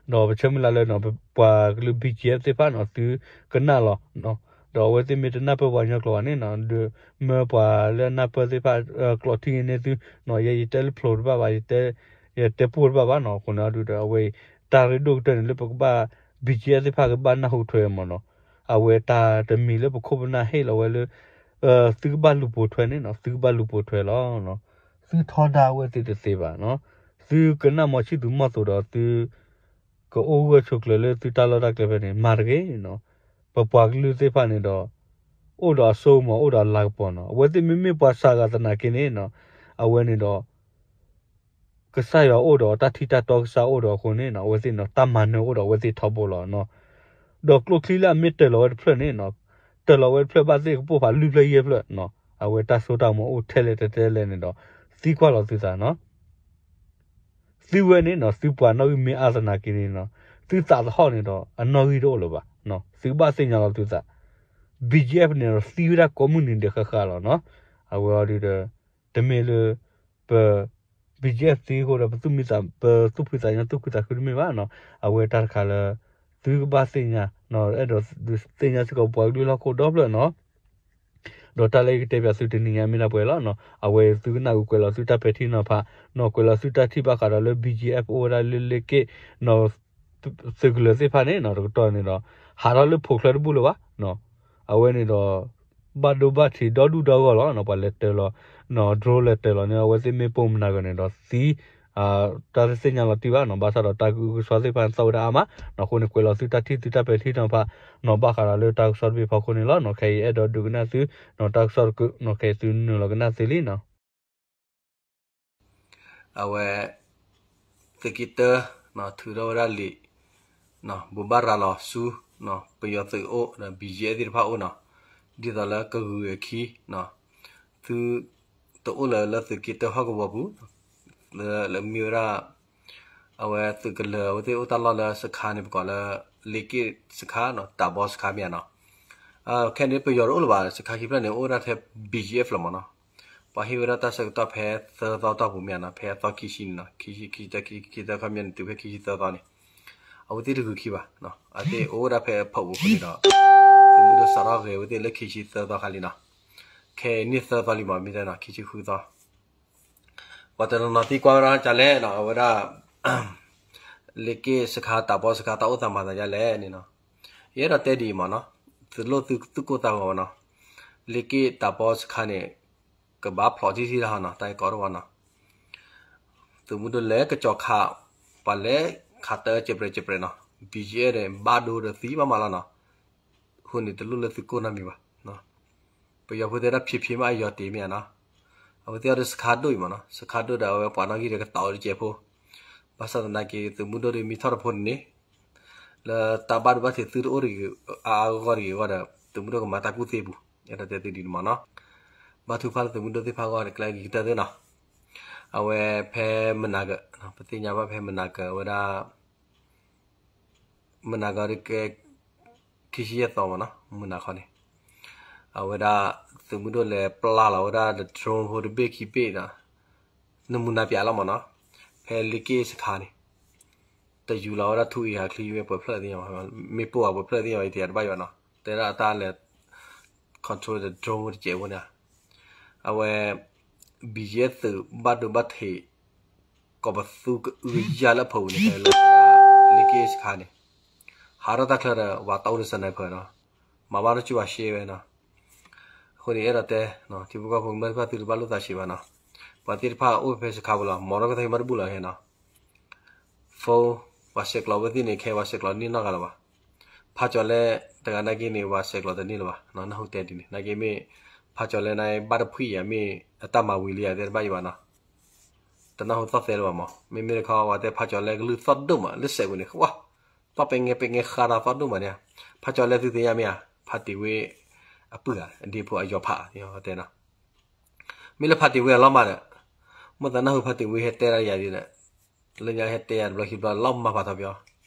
ဒီးပဆၢမုၢ်လၢ်လၢ ပှၤကလုာ် ဘံၣ်ကၠံၣ်အ့ၣ် သ့ၣ်တဖၣ်နီၤ သုကနၣ်လီၤ ဒီးအဝဲသ့ၣ်မ့ၢ်တနၢ်ပၢၢ်ပှၤကညီကျိာ်ဘၣ်န့ၣ်နီၤ ဒုးမၢပှၤလၢအနၢ်ပၢၢ်သ့ၣ်တဖၣ် ကျိာ်ထံန့ၢ်သုနီၤ ယဲယတဲလၢဖျိးတဘၣ်ဘၣ် ယတဲပိၢ်တဘၣ်ဘၣ်နီၤ အဃိန့ၣ်ဒုးဒီး အဝဲအံၤ တၢ်ရ့ဒိၣ်ကတၢၢ်န့ၣ်လၢပကဘၣ် ဘံၣ်ကၠံၣ်အ့ၣ် သ့ၣ်တဖၣ်ကဘၣ်နၢ်ဟူထွဲမးနီၤ အဝဲတၢ်တမံၤလၢပခိၣ်ပနၢ်ဟ့ၣ်လီၤဝဲလၢ သုကဘၣ်လူၤပိာ်ထွဲန့ၣ်နီၤ သုကဘၣ်လူၤပိာ်ထွဲလီၤ သုထီဒါအဝဲသ့ၣ်တသ့ဘၣ်နီၤ သုကနၣ်မီၤဆံၣ်သူးမီၤသိးဒီးသု ကအိၣ်ဂၢၢ်ဆိးကျၢၤလၢသုတၢ်လီၢ်တၢ်ကျဲဖဲန့ၣ် မၤတဂ့ၤနီၤ ပပှၤကလုာ်သ့ၣ်တဖၣ်န့ၣ်ဒီး အိၣ်ဒီးအစိကမီၤ အိၣ်ဒီးအလၤကပီၤနီၤ အဝဲသ့ၣ်မ့မ့ၢ်ပှၤစှၤဂၤသနာ်က့န့ၣ်နီၤ အဝဲန့ၣ်ဒီး ကစၢ်ယွၤအိၣ်ဒီးတၢ်ထံၣ်တၢ်တီကစၢ်အိၣ်ဒီးအဃိန့ၣ်နီၤ အဝဲသ့ၣ်န့ၣ် တၢ်မၤနၢၤအိၣ်ဒီးအဝဲသ့ၣ်ထီဘိလီၤနီၤ ဒီးကျိချံလၢအမ့ၢ်တၢၢ်လီၤဝဲတဖျၢၣ်န့ၣ်နီၤ တၢၢ်လီၤဝဲတဖျၢၣ်ဘၣ်သ့ၣ်ကပိၢ်ဖးလွံၢ်ဖျၢၣ်ယဲၢ်ဖျၢၣ်နီၤ အဝဲတၢ်စိတၢ်ကမီၤအိၣ်ထဲလဲၣ်တဲတဲလဲၣ်န့ၣ်ဒီး သံကွၢ်လီၤသုသးနီၤ သုဝဲန့ၣ်နီၤ သုပှၤနီၣ်ဂံၢ်မ့ၢ်အါသနာ်က့န့ၣ်နီၤ သုသးသဟီၣ်န့ၣ်ဒီး အနီၣ်ဂံၢ်တအိၣ်လၢၤဘၣ်နီၤ သုကဘၣ်သ့ၣ်ညါလီၤသုသး ဘံၣ်ကၠံၣ်အ့ၣ် န့ၣ်ဒီး သံဝဲဒၣ်ကိးမုၢ်နံၤဒဲးဃၣ်ဃၣ်လီၤနီၤ အဝဲအံၤဒုးဒီး တမ့ၢ်လၢ ပ ဘံၣ်ကၠံၣ်အ့ၣ် သံအဃိဒီး ပသူၣ်မံသး ပသူၣ်ဖှံသးညီ သူၣ်ခုသးခုတမ့ၢ်ဘၣ်နီၤ အဝဲတၢ်တခါလၢ သုကဘၣ်သ့ၣ်ညါ အဲၣ်ဒိးသ့ၣ်ညါစ့ၢ်ကီးပှၤကလုာ်လၢဟီၣ်ခိၣ်ဒီဖျၢၣ်နီၤ ဒီးတၢ်လၢယကတဲပၠးသုတနံၤညါမ့ၢ်ဒၣ်ပှဲၤလီၤနီၤ. အဝဲသုကနၣ်ကကွဲးလီၤသုတၢ်ပဲာ်ထံနီၤဖးနီၤ, ကွဲးလီၤသုတၢ်ထံၣ်ဘၣ်ဃးဒီးလၢ ဘံၣ်ကၠံၣ်အဲၣ် အိၣ်ဝဲဒၣ်လၢလ့က့ၣ်နီၤ သုးကလၢၤသ့ၣ်တဖၣ်န့ၣ်နီၤ တကတီၢ်န့ၣ်ဒီး ဟးထီၣ်လၢဖိးချၢတဘူၣ်လၢၤဘၣ်နီၤ. အဝဲန့ၣ်ဒီး ဘၣ်ဒိဘၣ်ထံးဒီဒူၣ်ဒီဂီၢ်လီၤနီၤ. ပှၤလဲၤတၢၤလီၤနီၤ drone လဲၤတၢၤလီၤန့ၣ် အဝဲသ့ၣ်မ့ၢ်ပိာ်မနၤဂၤန့ၣ်ဒီးသံ တၢ်တသ့ၣ်ညါလီၤတံၢ်ဘၣ်နီၤ. ဘၣ်ဆၣ်ဒီးတၢ်ကအုကစွါသ့ၣ်တဖၣ်န့ၣ် သီၣ်ဝဲဒၣ်အါမးနီၤ. အဃိန့ၣ် ကွဲးလီၤသုတၢ်ထံၣ်သုတၢ်ပဲာ်ထံနီၤဖးနီၤ ဘၣ်ဃးဒီးလၢတၢ်ကစီၣ်တဘ့ၣ်ဖီခိၣ်န့ၣ်လီၤနီၤ. ခဲအံၤအဲၣ်ဒိးဒုးကနၣ်သု တၢ်ကစီၣ်တကုးနီၤ. ခဲအံၤသုနုာ်လီၤကနၣ်သ့လံနီၤ. အဝဲ သုးက့တၢ ထုးထီၣ်ဝဲဒၣ်လံာ် ဘိးဘၣ်ရၤလီၤဆူ ပယီၤသုးအိၣ်ဒီး ဘံၣ်ကၠံၣ်အဲၣ် သ့ၣ်တဖၣ်အိၣ်နီၤ, ဒ်သိးလၢကဂုၤအခံ သုတအိၣ်လၢၤလၢသုးက့တၢဟီၣ်ကဝီၤပူၤ လၢမ့ၢ်ဝဲဒၣ် အဝဲသုးကလၢၤအဝဲသ့ၣ်အိၣ်တၢ်လီၢ်လၢစခါန့ၣ် ပကိးလၢ လ့က့ၣ်စခါနီၤ တၢ်ဘီစခါမ့ၢ်ဧါနီၤ. ခဲန့ၣ်ပယီၤတအိၣ်လၢၤဘၣ် စခါခံဖျၢၣ်န့ၣ် အိၣ်ဝဲဒၣ်ထဲ ဘံၣ်ကၠံၣ်အဲၣ် လီၤမးနီၤ. ပှၤဟ့ၣ်ဝဲဒၣ်တၢ်ဆၢကတီၢ်ဖဲသၢသီတီၢ်ပူၤမ့ၢ်ဧါနီၤ, ဖဲအသီခံဆံန့ၣ်နီၤ, ခံဆံ ခံဆံတၢ ခံဆံသၢ ခီပညီန့ၣ် တုၤဖဲခံဆံသၢသီန့ၣ် အဝဲသ့ၣ်တဂုၤခံဘၣ်, အဝဲသ့ၣ်အိၣ်ဝဲဒၣ်ဖဲအဖီပူၤအဃိန့ၣ်ဒီး သုးမုၢ်ဒိၣ်စးထီၣ်ဂဲၤဝဲသ့ၣ်လၢခံဆံသၢသီခါလံနီၤ. ခဲအံၤန့ၣ်သၢသီလံမး မ့ၢ်တဲနီၤ ခံဆံဃုသီ ပှၤတနီၤနီၤသံကွၢ်ဝဲဒၣ်ဒ်လဲၣ်နီၤ, အဝဲဒၣ် လ့က့ၣ်စခါ တၢ်ဘီစခါ တၢ်အိၣ်သးမၤသးဒ်လဲၣ်န့ၣ်နီၤ. ယအဲၣ်ဒိးတဲဒ်အံၤမးနီၤ, သုးလိၣ်သုးကိၢ်သးဂီၤမးနီၤ, လ့က့ၣ်တၢ်ဘီစခါန့ၣ် ကဘၣ်ဖျိးထံထံတၢ်ဟီနီၤ, တၢ်ကီတဝီနီၤ. သုးမုၢ်ဒိၣ်လဲၤကစီၤခး, ပှၤလဲၤခးတၢ်စဲးပြဲးစဲးပြဲးနီၤ, ဘံၣ်ကၠံၣ်အဲၣ်ဒီး ဘၣ်ဒိဒီးသံဘၣ်မးလီၤနီၤ. အဃိန့ၣ် တလိၣ်လၢသုးကိၢ်နီတမံၤဘၣ်. ပယီၤဖိသ့ၣ်ဒၣ်ဖံးဖံးမးအယီၤတ့ၢ်မ့ၢ်ဧါနီၤ. အဝဲသ့ၣ်အီၤဒီးစခါဒိၣ်အံၤမးနီၤ, စခါဒိၣ်ဒီးအဝဲပှၤနီၣ်ဂံၢ်ဒီးကတီၤအီၤတစဲးဖိ, ဘၣ်ဆၣ်သနာ်က့ သုးမုၢ်ဒိၣ်ဒီးမ့ၢ်ထီၣ်တဖိန့ၣ်န့ၣ် လၢတၢ်ဘၣ်ဒိဘၣ်ထံးသုတအိၣ်တဂ့ၤ အါအါဂီၢ်ဂီၢ်တဂ့ၤအဂီၢ်ဒီး သုးမုၢ်ဒိၣ်ကမၤတၢ်ကူၣ်သ့ပူၤ, အဲၣ်ဒိးတဲသုဒ်န့ၣ်မးနီၤ. ဘၣ်ထုကဖၣ်လၢသုးမုၢ်ဒိၣ်သ့ၣ်တဖၣ်အဂီၢ်န့ၣ် ကျဲဂ့ၤကတၢၢ်သ့နီၤ. အဝဲဖဲမနၤက, ပသ့ၣ်ညါဘၣ်ဖဲမနၤကဝဲဒၣ် မုၢ်နၤခီဒီးကဲ ခံဆံယဲၢ်သီမးနီၤ, မုၢ်နၤခီန့ၣ် အဝဲဒၣ် သုးမုၢ်ဒိၣ်လဲၤပျၢ်လီၤဝဲဒၣ်ဒီး drone ဖိတဘ့ၣ်ခံဘ့ၣ်ဒီး နမူနၤပၠးလီၤမးနီၤ, ဖဲလ့က့ၣ်စခါန့ၣ် တယူၤလီၤဝဲဒၣ်ထူအံၤဟးချံဝဲပှဲၤဖျၢၣ်သ့ၣ်ညါ, မ့ၣ်ပိၢ်အပှဲၤဖျၢၣ်သ့ၣ်ညါ အံၤတယၤတဘၣ်ယွၤနီၤ, တဲဒၣ်အတၢ်လဲၤ control ဒီး drone ဖိတစဲးဖိန့ၣ် အဝဲ ဘံၣ်ယဲၢ်သုးဘၣ်ဒိဘၣ်ထံး ကီးပသူကအုကယၢ်လၢအဖီပူၤန့ၣ် လၢ လ့က့ၣ်စခါန့ၣ် ဟးထီၣ်တၢ်ချၢဒီး ပှၤတအိၣ်ဒီး sniper နီၤ, မၤဘၣ်နီၢ်ကၠူၣ်ဘၣ်ရှဲဝဲနီၤ. အဃိန့ၣ် အဲၣ်ဒိးတဲ ထံဖိကီၢ်ဖိကမျၢၢ်တဖၣ်သုတဘၣ်လိၣ်သးဆံးဘၣ်နီၤ, ပှၤသ့ၣ်တဖၣ်အိၣ်ဖဲစခါပူၤလီၤ, မီၤထီၣ်ကသ့မ့ၢ်တဘူၣ်လီၤခဲနီၤ phone ပှၤဆဲးကျိးဝဲသ့ၣ်န့ၣ် ခဲပှၤဆဲးကျိးန့ၢ်နီတဂၤလၢၤဘၣ်. ဖးကၠီၤလဲတဂၤနာ်က့န့ၣ် ပှၤဆဲးကျိးတန့ၢ်လၢၤဘၣ်, နၢ်ဟူတဲဒ်န့ၣ် နာ်က့မ့ၢ် ဖးကၠီၤလဲန့ၣ် ဘၣ်တဖှံၣ်ယၤ မ့ၢ်အတၢ်မၤဝံၤလံယၤတဲတဘၣ်ယံၤဘၣ်နီၤ, တနၢ်ဟူသီၣ်သဲလၢၤဘၣ်မး, မ့မ့ၢ်တခီ ပှၤတဲဖးကၠီၤလဲကလုၢ်သီၣ်ဒိၣ်မး လၢစဲးပူၤန့ၣ် ဝါ သီၣ်ပဲငဲပဲငဲဃါဒီးသီၣ်ဒိၣ်မးန့ၣ်, ဖးကၠီၤလဲသုသ့ၣ်ညါမ့ၢ်ဧါ, ဖါတံၢ်ဝ့အပုၢ်ဧါ အဒ့ဖိအယီၤဖးတဲနီၤ မ့ၢ်လၢဖါတံၢ်ဝ့အလီၤမၢ်ဒီး, မ့ၢ်သးနၢ်ဟူဖါတံၢ်ဝ့ဟဲတဲဒၣ်ယၤဒ်ဒီး, လၢညါဟဲတဲယၤတဘျီခံဘျီလီၤမၢ်ဖးထီပယီၤ,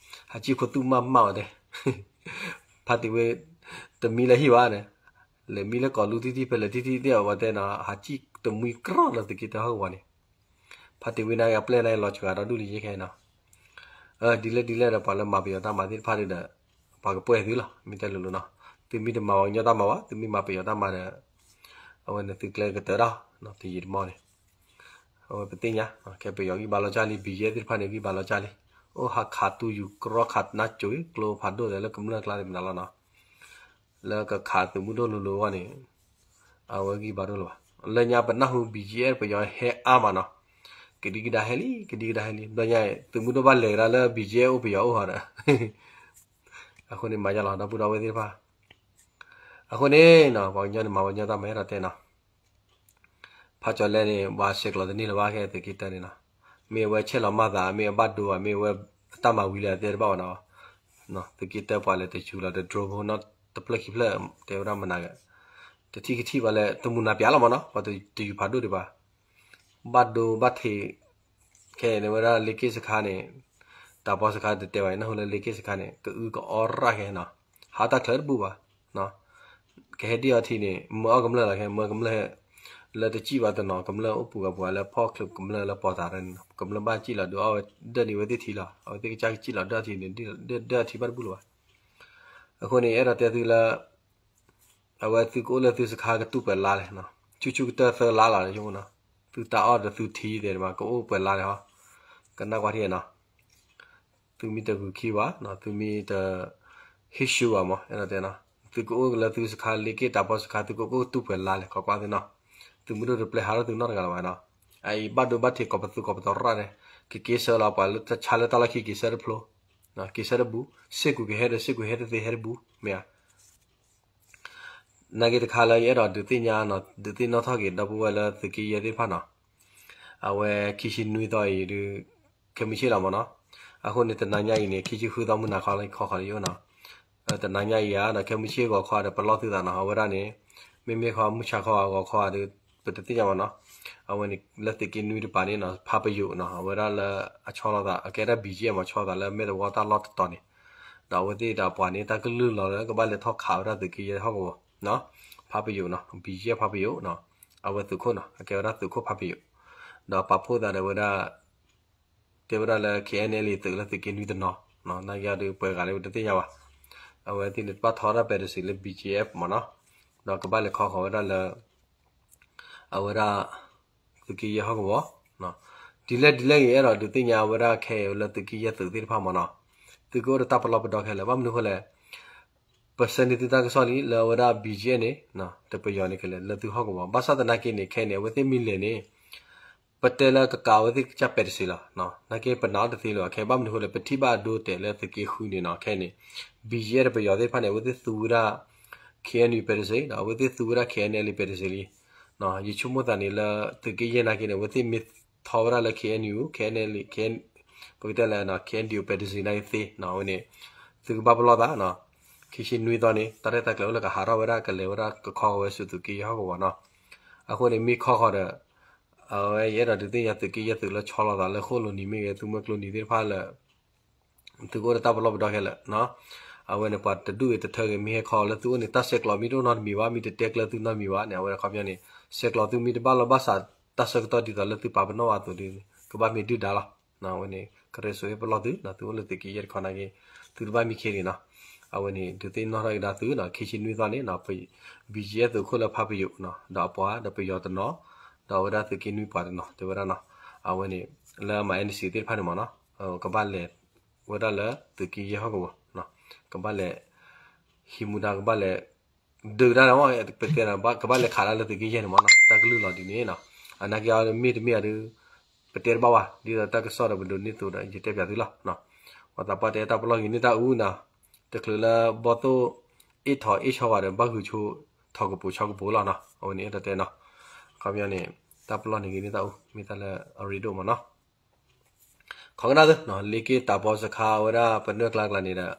ဟးကံၣ်ခိသူၣ်မၢ်မၢ်ဝဲတဲ, ဖါတံၢ်ဝ့ တမံလၢဟံၣ်ဘၣ်န့ၣ်, လဲၤမံလၢကီၢ်လူထံထံဖဲလဲၣ်ထံထံသ့ၣ်အဝဲတဲနီၤ ဟးကံၣ်တမှံကြီလၢသုးက့တၢဟီၣ်ကဝီၤန့ၣ်, ဖါတံၢ်ဝ့န့ၣ်အပျဲၢ်န့ၣ်လီၤစှၤဒီဒူၣ်လံယဲခဲနီၤ ဒ်လဲၣ်ဒ်လဲၣ်ဒီးပှၤလၢမၤပယီၤတၢ်မၤသ့ၣ်တဖၣ်ဒီး, ပှၤကပှဲၤသုလီၤ မ့ၢ်တဲလိၤလိၤနီၤ, သုမ့ၢ်တမၤပှၤကညီတၢ်မၤဘၣ် သုမ့ၢ်မၤပယီၤတၢ်မၤဒီး, အဝဲန့ၣ်သုကျဲကတၢၢ်ဒီး, တယံာ်တမီၢ်န့ၣ်, အဝဲပသ့ၣ်ညါ, ခဲပယီၤဂံၢ်ဘါလီၤကၢ်လံ ဘံၣ်ယဲၢ်သ့ၣ်တဖၣ်န့ၣ် ဂံၢ်ဘါလီၤကၢ်လံ, အိၣ်ဟးခးတူၢ်ယူၤကြီခးနါစိၤ ကျိဖးဒိၣ်ဒီးလၢကမျၢၢ်ကျါတမနၤလီၤနီၤ လၢကခးသုးမုၢ်ဒိၣ်လိၤလိၤအဂီၢ်န့ၣ်, အဝဲဂံၢ်ဘါဒိၣ်လၢၤဘၣ်, လၢညါပနၢ်ဟူ ဘံၣ်ယဲၢ် ပယီၤဟဲအါမးနီၤ, ကဒံကဒါဟဲလံ ကဒံကဒါဟဲလံ ဘျီညါ သုးမုၢ်ဒိၣ်ဘၣ်လဲၤကဒါလၢ ဘံၣ်ယဲၢ် အိၣ်ပယီၤအိၣ်ဟီဒီး, အဃိန့ၣ်မၤယါလီၤ ဒီပုၢ်ဒီဝဲၢ်သ့ၣ်တဖၣ်, အဃိန့ၣ်နီၤ ပှၤကညီန့ၣ်မၤပှၤကညီတၢ်မၤ အဲၣ်ဒိးတဲနီၤ ဖးကၠီၤလဲန့ၣ် ပှၤဆဲးကျိးတန့ၢ်လၢၤဘၣ်ခဲသုးက့တၢန့ၣ်နီၤ, မ့ၢ်အဝဲဆဲးလီၤမၢ်သး မ့ၢ်အဘၣ်ဒိဧါ မ့ၢ်အဝဲအတၢ်မၤဝံၤလၢအတဲတဘၣ်ဘၣ်နီၤ, သုးက့တၢပှၤလဲၤတယူၤလီၤဒီး drone ဖိနီတဖျၢၣ်ခံဖျၢၣ် တဲဝဲဒၣ်မနၤဂၤ, တထံၣ်ကထံၣ်ဘၣ်လၢ တမုၢ်နၤပျးလီၤမးနီၤ ပှၤတယူၤဖးဒိၣ်ဒံးဘၣ် ဘၣ်ဒိဘၣ်ထံး ခဲအံၤန့ၣ်ဝဲဒၣ်လ့က့ၣ်စခါန့ၣ်, တၢ်ပီစခါတတဲဘၣ် နၢ်ဟူလၢလ့က့ၣ်စခါန့ၣ် ကအုကအီရၣ်ခဲနီၤ, ဟးတၢ်ချၢတဘူၣ်ဘၣ်, ကဟဲဒံၣ်အီၤထံန့ၣ် မၢအီၣ်ကမျၢၢ်လီၤခဲ မၢကမျၢၢ် လၢတစံၣ်ဘၣ်တနီၤ ကမျၢၢ်အိၣ်ပူၤဂၤပူၤဂၤလၢဖီၣ်ချုးကမျၢၢ်လၢပီၢ်သးန့ၣ် ကမျၢၢ်ဘၣ်စံၣ်လီၤဒုးအီၣ်ဝဲဒၢးန့ၣ်ဝဲသ့ၣ်ထံလီၤ အဝဲသ့ၣ်ကစၢ်ကစံၣ်လီၤဒၢးအီၤထံန့ၣ် ဒၢးအီၤထံဘၣ်တဘူၣ်လၢၤဘၣ်, အဃိန့ၣ် အဲၣ်ဒိးတဲသုလၢ အဝဲသုကအိၣ်လၢသုစခါကတူၢ်ပှဲၤလါလဲၣ်, ဆူၣ်ဆူၣ်ကတၢၢ်သၢလါလီၤ, သုတၢ်အီၣ်ဒီးသုထံသ့ၣ်တဖၣ် ကအိၣ်ပှဲၤလါလဲၣ်ဟီ, ကနၣ်ကွၢ်ထံၣ်နီၤ, သုမ့ၢ်တဂုာ်ခံဘၣ်, သုမ့ၢ်တ ဟ့ၣ်ဆူၣ်ဘၣ်မး, အဲၣ်ဒိးတဲနီၤ, သုကအိၣ်လၢသုစခါလ့က့ၢ်တၢ်ပီစခါ သုကအိၣ်ကတူၢ်ပှဲၤလါလဲၣ် ခိးကွၢ်သုနီၤ, သုမုၢ်ဒိၣ်တပျဲဟးထီၣ်သုနီတဂၤလၢၤဘၣ်နီၤ, အအံၤဘၣ်ဒိဘၣ်ထံးကိးပသူကိးပသရၣ်န့ၣ်, ကက့ၤဆၢလီၤပှၤလၢတၢ်ဆါလၢတၢ်လီၢ်ခံက့ၤဆၢတဖျိ, က့ၤဆၢတဘူး, စ့ၢ်ကီးကဟဲဒီးစ့ၢ်ကီးဟဲတသ့ဟဲတဘူး, မ့ၢ်ဧါ နာ်က့တခါလၢယအဲၣ်ဒိးဒုးသ့ၣ်ညါနီၤ, ဒုးသ့ၣ်နီၣ်ထီၣ်က့ၤဒီပုၢ်ဝဲၢ်လၢသုးက့ယဲၢ်သ့ၣ်တဖၣ်နီၤ, အဝဲခံဆံနွံသီအံၤဒုး ခဲမုၢ်ဆ့ၣ်လီၤမးနီၤ, အဃိန့ၣ် တနၤညါအံၤန့ၣ် ခံဆံဃုသီမုၢ်နၤခီလၢခီခီလၢယအိၣ်နီၤ, တနၤညါအံၤဧါဒီး ခဲမုၢ်ဆ့ၣ်ဂီၤခီဒီး ပလီၢ်သုသးနီၤ, အဝဲဒၣ်န့ၣ် မ့မ့ၢ်ခီမုၢ်ဆါခီအဂီၤခီဒီး ပတသ့ၣ်ညါဘၣ်နီၤ, အဝဲန့ၣ်လၢသုးက့နွံတပၤန့ၣ်နီၤ ဖးပယိာ်နီၤ, အဝဲဒၣ်လၢအဆီလီၤသး အကဲဒၣ် ဘံၣ်ကၠ့မး ဆီလီၤသးလၢမဲာ်သဝီတၢ်လီၢ်တတီၤန့ၣ်, ဒီးအဝဲသ့ၣ်ဒီးအပှၤန့ၣ် တၢ်ကလုၢ်လီၤလၢကဘၣ်လဲၤထီၣ်ခးဝဲဒၣ်သုးက့ယဲၢ်ဟီၣ်ကဝီၤ, ဖးပယိာ်နီၤ, ဘံၣ်ကၠ့ဖးပယိာ်နီၤ, အဝဲသုးခိၣ်နီၤ အကဲဝဲဒၣ်သုးခိၣ်ဖးပယိာ်, ဒီးပာ်ဖှိၣ်သးဒီးဝဲဒၣ် တဲဝဲဒၣ်လၢ ခဲအံၤအ့လံ သုးလၢသုးက့နွံတနီၤ, နာ်က့အံၤဒုးပှဲၤဂၤလၢပတသ့ၣ်ညါဘၣ်, အဝဲသ့ၣ်န့ၣ် တဘၣ်ထီဝဲဒၣ် ပဲတစံး လၢ ဘံၣ်ကၠ့မးနီၤ, ဒီးကဘၣ်လဲၤခီဃီၤဝဲဒၣ်လၢ အဝဲဒၣ် သုးက့ယဲၢ်ဟီၣ်ကဝီၤ, ဒ်လဲၣ်ဒ်လဲၣ်ဂ့ၤ အဲၣ်ဒိးဒုးသ့ၣ်ညါဝဲဒၣ်ခဲအံၤလၢသုးက့ယဲၢ်သုးသ့ၣ်တဖၣ်မးနီၤ, သုကအိၣ်ဒီးတၢ်ပလီၢ်ပဒီခဲလၢာ် ဘၣ်မနုၤဃိလဲၣ် ပဆၢန့ၢ်သုတၢ်ကစီၣ်လံ လၢအဝဲဒၣ် ဘံၣ်ကၠ့န့ၣ် တပယီၤန့ၣ်ကလဲၤလၢသုဟီၣ်ကဝီၤ, ဘၣ်ဆၣ်သနာ်က့န့ၣ် ခဲအံၤန့ၣ် အဝဲသ့ၣ်မ့ၢ်လဲၤန့ၣ် ပတဲလၢကကးဝဲသ့ၣ်ကစၢ်ပဲတစံးလီၤ, နာ်က့ပနာ်အီၤတသ့လၢၤဘၣ်, ခဲအံၤဘၣ်မနုၤဃိလဲၣ် ပထံၣ်ဘၣ်အဒိတဲာ်လၢသုးက့ဃုန့ၣ်နီၤ, ခဲအံၤန့ၣ် ဘံၣ်ကၠ့တပယီၤသ့ၣ်တဖၣ်န့ၣ် အဝဲသ့ၣ်သူဝဲဒၣ် ခဲအံၤအ့လံ ပဲတစံး ဒီးအဝဲသ့ၣ်သူဝဲဒၣ် ခဲအံၤအ့လံ ပဲတစံးလံ, ယဆိကမိၣ်သးန့ၣ်လၢ သုးက့ယဲၢ်နာ်က့န့ၣ် အဝဲသ့ၣ်မ့ၢ်ထီဝဲဒၣ်လၢ ခဲအံၤအ့လံ ခဲအံၤ ပကတဲလၢ ခဲအံၤအ့လံ ပဲတစံးနာ်က့သ့, အဝဲန့ၣ် သုကဘၣ်ပလီၢ်သး ခံဆံနွံသီန့ၣ် တၢ်ရဲၣ်တၢ်ကျဲၤအိၣ်လၢကဟးထီၣ်ဝဲဒၣ် ကလဲၤဝဲဒၣ်ကခီဃီၤဝဲဆူသုးက့ယဲၢ်ဟီၣ်ကဝီၤနီၤ, အဃိန့ၣ် မ့ၢ်ခီဃီၤဒီး အဝဲယအဲၣ်ဒိးဒုးသ့ၣ်ညါသုးက့ယဲၢ်သုးလၢဆီလီၤသးလၢဃိၣ်လိၤနံၤမ့ၢ်ဂ့ၤ သူမွဲကျိနံၤသ့ၣ်တဖၣ်လၢ သုကအိၣ်ဒီးတၢ်ပလီၢ်ပဒီခဲလၢာ်, အဝဲန့ၣ် ပှၤတဒူၣ်ဂ့ၤတထၢဂ့ၤ မ့ၢ်ဟဲခီလၢသုအိၣ်န့ၣ် တၢ်ဆဲးကျိးမ့ၢ်တအိၣ်နီတမံၤဘၣ် မ့ၢ်တတဲကျၢၤသုနီတမံၤဘၣ်န့ၣ် အဝဲဒၣ်ခီပညီန့ၣ် ဆဲးကျိးသုမ့ၢ်တဘၣ်လီၢ်ဘၣ်စး တၢ်ဆၢကတီၢ်ဒ်သိးလၢသုပာ်ပနီၣ်ဘၣ်အသိးဒီး ကဘၣ်မ့ၢ်ဒုၣ်ဒါလီၤ. အဝဲန့ၣ် ကရၢစိဟ့ၣ်ပလီၢ်သု သုအိၣ်လၢသုးက့ယဲၢ်တခီနာ်က့ သုတဘၣ်မံခ့ဒံးနီၤ. အဝဲန့ၣ် ဒုးသ့ၣ်နီၣ်ထီၣ်ကဒါသု ခံဆံနွံသီန့ၣ် ဘံၣ်ကၠ့သုးခိၣ်လၢဖးပယိာ် ဒီးအပှၤဒီးပယီၤတနီၤ ဒီးအဝဲဒၣ်သုးက့နွံပှၤတနီၤ တဲဝဲဒၣ်နီၤ. အဝဲန့ၣ် လၢမၤ NCA သ့ၣ်တဖၣ်န့ၣ်မးနီၤ ကဘၣ်လဲၤဝဲဒၣ်လၢသုးက့ယဲၢ်ဟီၣ်ကဝီၤ ကဘၣ်လဲၤ ဟံးမူဒါ ကဘၣ်လဲၤ ဒုးကဒါန့ၣ်မး ပတဲ ကဘၣ်လဲၤခးဒၣ်လၢသုးက့ယဲၢ်န့ၣ်မးနီၤ တၢ်ကလုၢ်လီၤဒ်န့ၣ်နီၤ. အနာ်က့အီၤမ့ၢ်တမ့ၢ်အီၤဒီး ပတဲတဘၣ်ဘၣ် ဒ်သိးတၢ်ကစီၣ်ဒီးပဒိးန့ၢ်သိးဒီး ယတဲပၠးသုလီၤ. ပှၤသးပှၢ်တဲတၢ်ပလီၢ်ဂ့ၤန့ၢ်တၢ်အူနီၤ တချုးလၢဘီၣ်သိၣ် အ့ၣ်ထီၣ်အ့ၣ်ဆီဝဲဒီး ဘၣ်ဂုာ်ဆိထီၣ်ကပိာ်ဆီကပိာ်လီၤနီၤ. အဝဲန့ၣ်အဲၣ်ဒိးတဲနီၤ ခီပညီန့ၣ် တၢ်ပလီၢ်န့ၣ်ဂ့ၤန့ၢ်တၢ်အူ မ့ၢ်တၢ်လၢအရ့ဒိၣ်မးနီၤ. ခီကနၣ်သု လ့က့ၢ်တၢ်ပီစခါဝဲဒၣ်ပနွဲၢ်ကျါကျါန့ၣ်ဒီး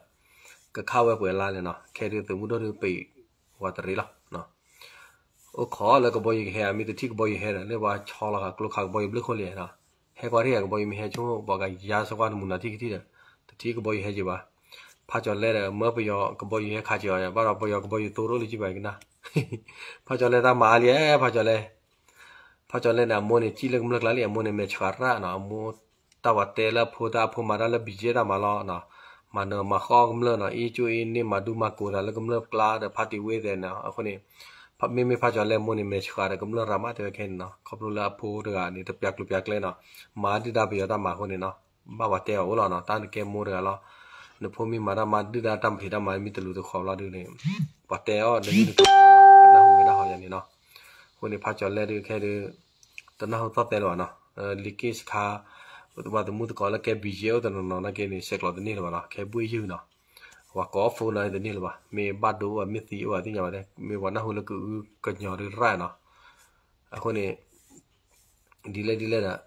ကခးဝဲပှဲၤလါလဲၣ်နီၤ ခဲဒုးသုးမုၢ်ဒိၣ်ဒုးပံးဝဲတရံးလီၤ. အိၣ်ခိးလၢကဘီယူၤကဟဲ မ့ၢ်တထံၣ်ကဘီယူၤဟဲဒီး လၢပှၤဆီလီၤဃာ်ကျိခးကဘီယူၤဘျုးခိၣ်လံနီၤ. ဟဲကွၢ်ထံၣ်ကဘီယူၤမ့ၢ်ဟဲဆိ ပှၤကယါစကွၢ်တမုာ်နီၤထံၣ်ကထံၣ်ဒီး တထံၣ်ကဘီယူၤဟဲက့ၤဘၣ်. ဖးကၠီၤလဲဒီး မၢပယီၤကဘီယူၤဟဲခးက့ၤအီၤ ဘၣ်ဒီးပယီၤကဘီယူၤသိရိၣ်လၢကံဘၣ်ကနၣ် ဖးကၠီၤလဲတၢ်မၤအါလံ ဖးကၠီၤလဲ ဖးကၠီၤလဲန့ၣ် အမိၢ်န့ၣ် ကံၣ်လၢကမျၢၢ်ကျါလံ အမိၢ်န့ၣ် မဲာ်ဆှးရၣ်နီၤ အမိၢ်တၢ်ဝဲတဲလၢအဖိတၢ်အဖိမၤတၢ်လၢ ဘံၣ်ကၠ့တၢ်မၤလီၤ မၤနၢၤမၤဃီကမျၢၢ်နီၤ အ့ၣ်ကၠိအ့ၣ်န့ၢ်မၤဒူမၤကိၤသးလၢကမျၢၢ်ကျါဒီး ဖါတံၢ်ဝ့သဲးနီၤ အဃိန့ၣ် မ့မ့ၢ်ဖးကၠီၤလဲအမိၢ်န့ၣ် မဲာ်ဆှးဒီးကမျၢၢ်ရၤမး တဲဝဲခဲန့ၣ်နီၤ ခီဖျိလၢအဖိတဂၤန့ၣ် တပျးကျိၤပျးကျဲနီၤ မၤဒုၣ်ဒါပယီၤတၢ်မၤအဃိန့ၣ်နီၤ ဘၣ်ပှၤတဲအီၤအိၣ်လီၤနီၤ တၢ်နကဲမိၢ်တဂၤလီၤ နဖိမ့ၢ်မၤတၢ်မၤဒုၣ်ဒါတၢ်မၤဖံးတၢ်မၤမ့ၢ်တလူၤတဃီၤဘျီဒုန့ၣ် ပှၤတဲအီၤဒီးနကနၢ်ဟူဝဲဒၣ်ဟီယၤန့ၣ်နီၤ အဃိန့ၣ် ဖးကၠီၤလဲဒုးခဲဒုး တနၢ်ဟူသီၣ်သဲလၢၤဘၣ်နီၤ လ့က့ၢ်စခါ ပှၤသမူသကိးလၢကဲ ဘံၣ်ကၠ့အိၣ်တနီၤနီၤနာ်က့န့ၣ် ဆဲးကျိးတန့ၢ်လၢၤဘၣ်နီၤ ခဲဘှ့ၣ်ယုၢ်နီၤ ပှၤကိး phone နီၤတန့ၢ်လၢၤဘၣ် မ့ၢ်ဘၣ်ဒိအိၣ်မ့ၢ်သံအိၣ်သ့ၣ်ညါဘၣ် မ့ၢ်ပှၤနၢ်ဟူလၢကအုကညီၤဒုးရၣ်နီၤ အဃိန့ၣ် ဒ်လဲၣ်ဒ်လဲၣ်ဒီး